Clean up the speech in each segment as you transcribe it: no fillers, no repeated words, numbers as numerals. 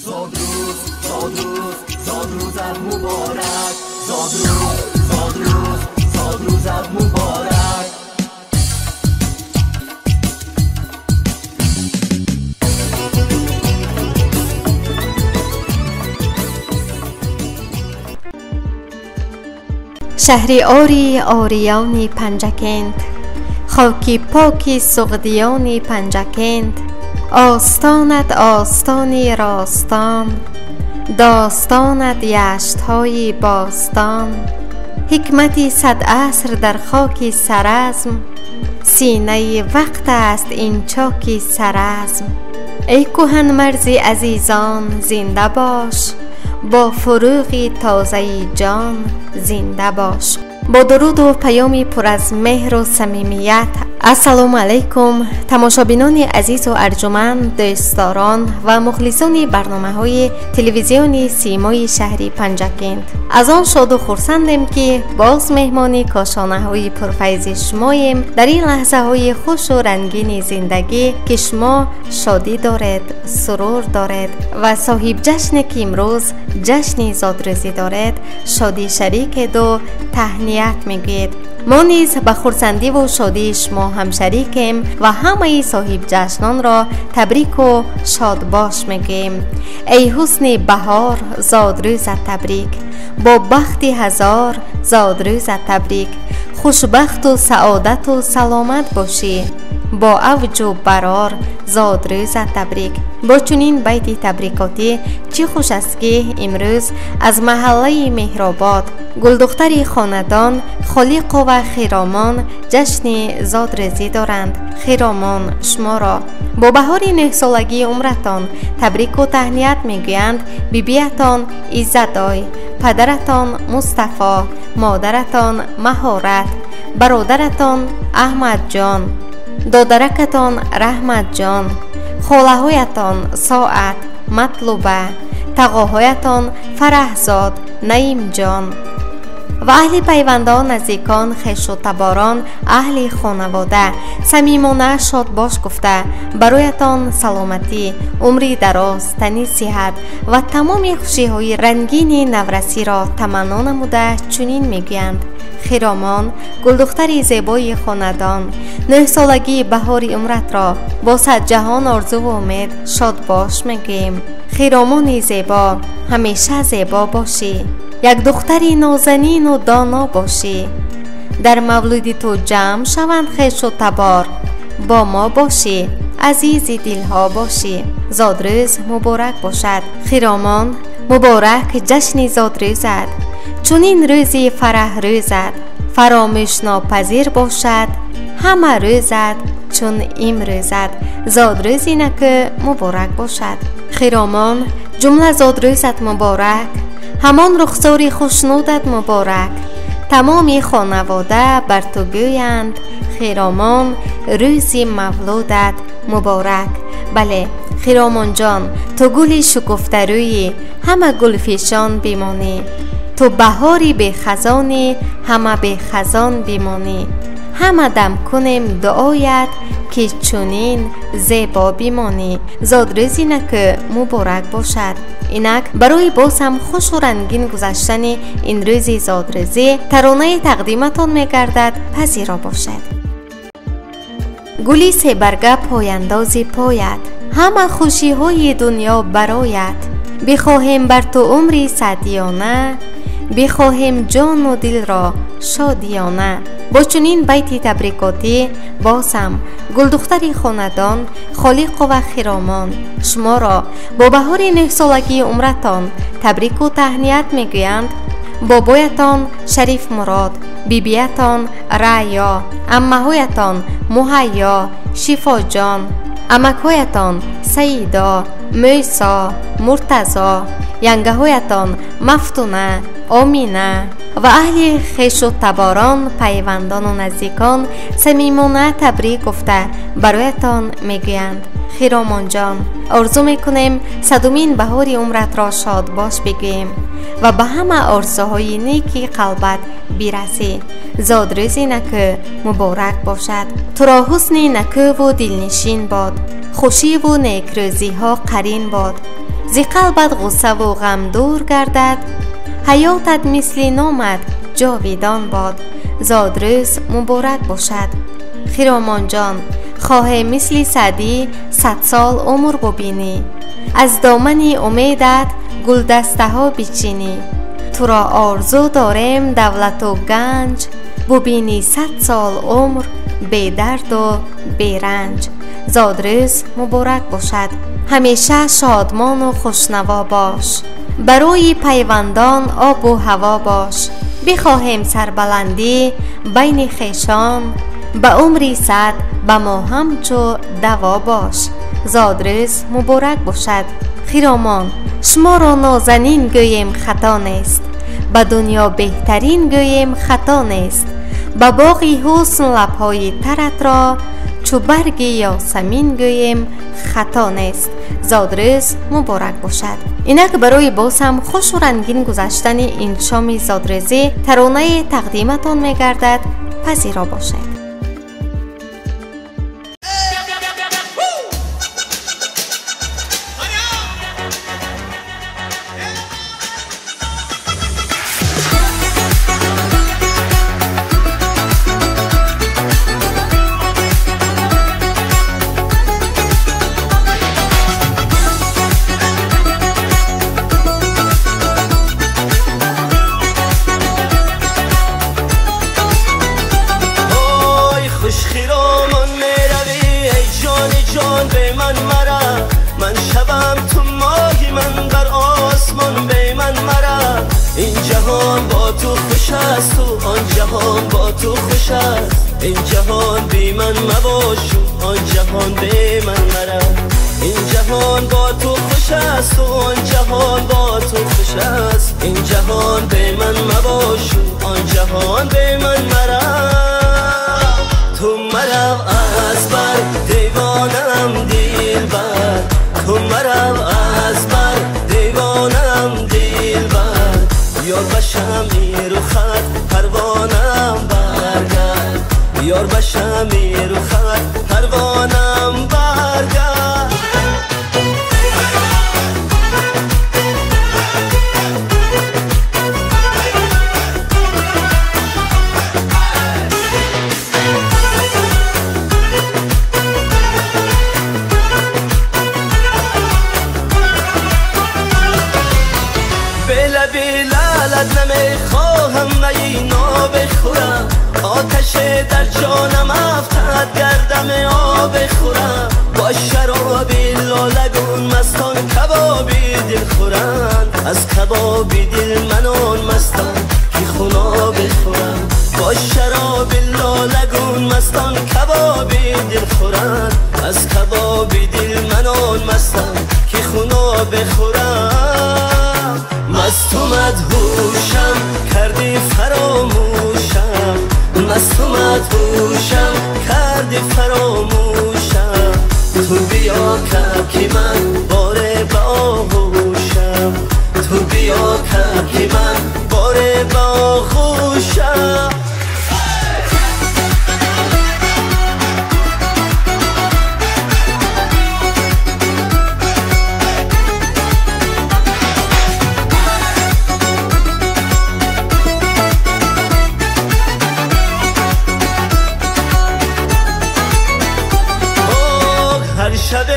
Зодрӯз, зодрӯз, зодрӯзат муборак. Зодрӯз, зодрӯз, зодрӯзат муборак. Шаҳри ори ориёни Панҷакент, хоки поки суғдиёни Панҷакент, остонат остони ростон, достонат яштҳои бостон, ҳикмати сад аср дар хоки саразм, синаи вақт аст ин чоки саразм. Эй кӯҳанмарзи азизон, зинда бош, бо фурӯғи тозаи ҷон зинда бош. Бо дуруду паёми пур аз меҳру самимият, ассалому алайкум, тамошобинони азизу арҷуманд, дӯстдорон ва мухлисони барномаҳои телевизиони Симои шаҳри Панҷакент. Аз он шоду хурсандем, ки боз меҳмони кошонаҳои пурфайзи шумоем дар ин лаҳзаҳои хушу рангини зиндагӣ, ки шумо шодӣ доред, сурур доред ва соҳибҷашне, ки имрӯз ҷашни зодрӯзӣ доред, шодӣ шарикеду таҳният мегӯед. Мо низ ба хурсандиву шодии шумо ҳамшарикем ва ҳамаи соҳибҷашнонро табрику шодбош мегӯем. Эй ҳусни баҳор, зодрӯзат табрик, бо бахти ҳазор зодрӯзат табрик. Хушбахту саодату саломат бошӣ, бо авҷу барор зодрӯзат табрик. Бо чунин байти табрикотӣ чӣ хуш аст, ки имрӯз аз маҳаллаи Меҳробод гулдухтари хонадон Холиқова Хиромон ҷашни зодрӯзӣ доранд. Хиромон, шуморо бо баҳори нӯҳсолагии умратон табрику таҳният мегӯянд бибиятон Иззатой, падаратон Мустафо, модаратон Маҳорат, бародаратон Аҳмадҷон, додаракатон Раҳматҷон, холаҳоятон Соат, Матлуба, тағоҳоятон Фараҳзод, Наимҷон ва аҳли пайвандон, наздикон, хешу таборон, аҳли хонавода самимона шодбош гуфта, бароятон саломатӣ, умри дароз, тани сиҳат ва тамоми хушиҳои рангини наврасиро таманно намуда чунин мегӯянд: Хиромон, гулдухтари зебои хонадон, нӯҳсолагии баҳори умратро бо садҷаҳон орзуву умед шодбош мегӯем. Хиромони зебо, ҳамеша зебо бошӣ, як духтари нозанину доно бошӣ. Дар мавлуди ту ҷамъ шаванд хешу табор, бо мо бошӣ, азизи дилҳо бошӣ. Зодрӯз муборак бошад. Хиромон, муборак ҷашни зодрӯзат, чунин рӯзи фараҳрӯзат фаромӯшнопазир бошад ҳама рӯзат чун имрӯзат. Зодрӯзи накӯ муборак бошад. Хиромон, ҷумла зодрӯзат муборак, ҳамон рухсори хушнудат муборак. Тамоми хонавода бар ту гӯянд: Хиромон, рӯзи мавлудат муборак. Бале, Хиромонҷон, ту гули шукуфтарӯӣ, ҳама гулфишон бимонӣ. Ту баҳори бехазонӣ, ҳама бехазон бимонӣ. Ҳама дам кунем дуоят, ки чунин зебо бимонӣ. Зодрӯзи накӯ муборак бошад. Инак барои боз ҳам хушу рангин гузаштани ин рӯзи зодрӯзӣ таронаи тақдиматон мегардад, пазиро бошад. Гули себарга пояндози поят, ҳама хушиҳои дунё бароят. Бихоҳем бар ту умри саъдиёна, бихоҳем ҷону дилро шодиёна. Бо чунин байти табрикотӣ боз ҳам гулдухтари хонадон Холиқова Хиромон шуморо бо баҳори нӯҳсолагии умратон табрику таҳният мегӯянд бобоятон Шарифмурод, бибиятон Раъё, аммаҳоятон Муҳайё, Шифоҷон, амакҳоятон Саидо, Мӯсо, Муртазо, янгаҳоятон Мафтуна, Омина ва аҳли хешу таборон, пайвандону наздикон самимона табрик гуфта бароятон мегӯянд: Хиромонҷон, орзу мекунем садумин баҳори умратро шодбош бигӯем ва ба ҳама орзуҳои неки қалбат бирасӣ. Зодрӯзи накӯ муборак бошад. Туро ҳусни накӯву дилнишин бод, хушиву некрӯзиҳо қарин бод. Зи қалбат ғуссаву ғам дур гардад, ҳаётат мисли номат ҷовидон бод. Зодрӯз муборак бошад. Хиромонҷон, хоҳе мисли Саъдӣ 100 сол умр бубинӣ, аз домани умедат гулдастаҳо бичинӣ. Туро орзу дорем давлату ганҷ, бубинӣ 100 сол умр бедарду беранҷ. Зодрӯз муборак бошад. Ҳамеша шодмону хушнаво бош, барои пайвандон обу ҳаво бош. Бихоҳем сарбаландӣ байни хешон, ба умри 100 ба мо ҳамчу даво бош. Зодрӯз муборак бошад. Хиромон, шуморо нозанин гӯем хато нест, ба дунё беҳтарин гӯем хато нест. Ба боғи ҳусн лабҳои таратро чу барги ёсамин гӯем хато нест. Зодрӯз муборак бошад. Инак барои боз ҳам хушу рангин гузаштани ин шоми зодрӯзӣ таронае тақдиматон мегардад. Пазиро бошед. این جهان بی من مباش، آن جهان به من مرا. این جهان با تو خوش است و آن جهان با تو خوش است. این جهان به من مباش، آن جهان به من مرا. تو مرا از بر دیوانم دلبر، تو مرا از بر دیوانم دلبر. یار به شمیر و خط پروانم برگرد، یار به شمیر و خط پروانم برگرد. بلا لالت نمیخواهم می بخورم، آتش در جانم افتد گردم آب خورم. با شرابی لالگون مستان کبابی دل خورند، از کبابی دل منان مستان که خونا بخورم. با شرابی لالگون مستان کبابی دل خورند، از کبابی دل منان مستان که خونا بخورم. مست و مدهوشم کردی فراموشم، مست و مدهوشم کردی فراموشم. تو بیا که من باره با آغوشم، تو بیا که من باره با آغوشم. شب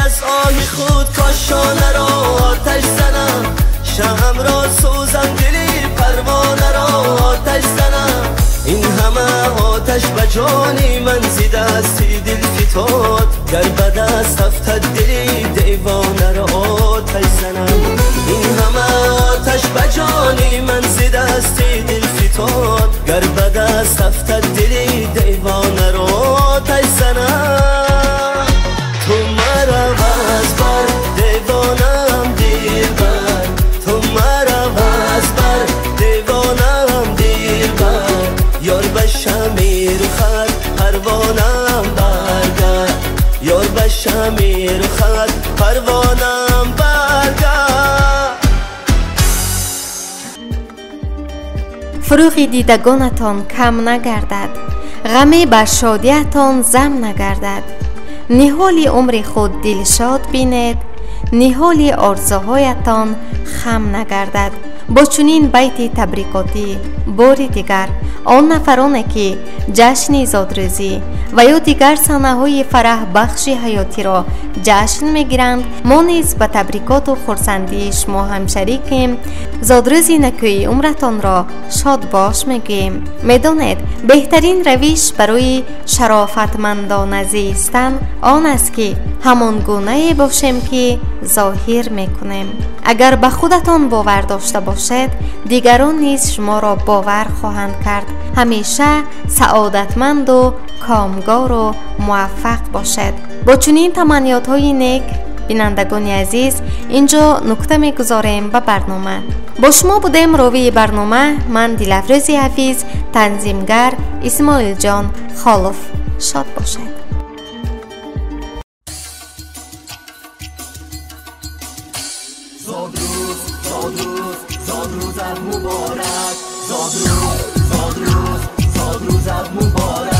از آه خود کاشانه را آتش زنم، شمع را سوزم دلی پروانه را آتش زنم. این همه آتش به جانی من زی دستی دل فتاد، گر به دست افتد دلی دیوانه را آتش زنم. این همه آتش به جانی من زی دستی دل فتاد، گر به دست افتد دلی دیوانه را آتش زنم. تو مرا از بر دیوانم دلبر، تو مرا از بر دیوانم دلبر. یار به شمیر خط پروانم برگرد، یار به شمیر خط پروانم برگرد. فروغ دیدگانتان کم نگردد، غمی بر شادیتان زم نگردد. ниҳоли умри худ дилшод бинед, ниҳоли орзуҳоятон хам нагардад. Бо чунин байти табрикотӣ бори дигар он нафароне, ки ҷашни зодрӯзӣ ва ё дигар санаҳои фараҳбахши ҳаётиро ҷашн мегиранд, мо низ ба табрикоту хурсандии шумо ҳамшарикем. Зодрӯзи накӯи умратонро шодбош мегӯем. Медонед, беҳтарин равиш барои шарофатмандона зистан он аст, ки ҳамон гунае бошем, ки зоҳир мекунем. Агар ба худатон бовар дошта бошед, дигарон низ шуморо бовар хоҳанд кард. Ҳамеша саодатманду комгору муваффақ бошед. Бо чунин таманниётҳои нек, бинандагони азиз, ин ҷо нукта мегузорем ба барнома. Бо шумо будем ровии барнома ман, Дилафрӯзи Ҳафиз, танзимгар Исмоилҷон Холов. Шод бошед. Зодрӯз, зодрӯз, зодрӯзат муборак. Зодрӯз, зодрӯз, зодрӯзат муборак.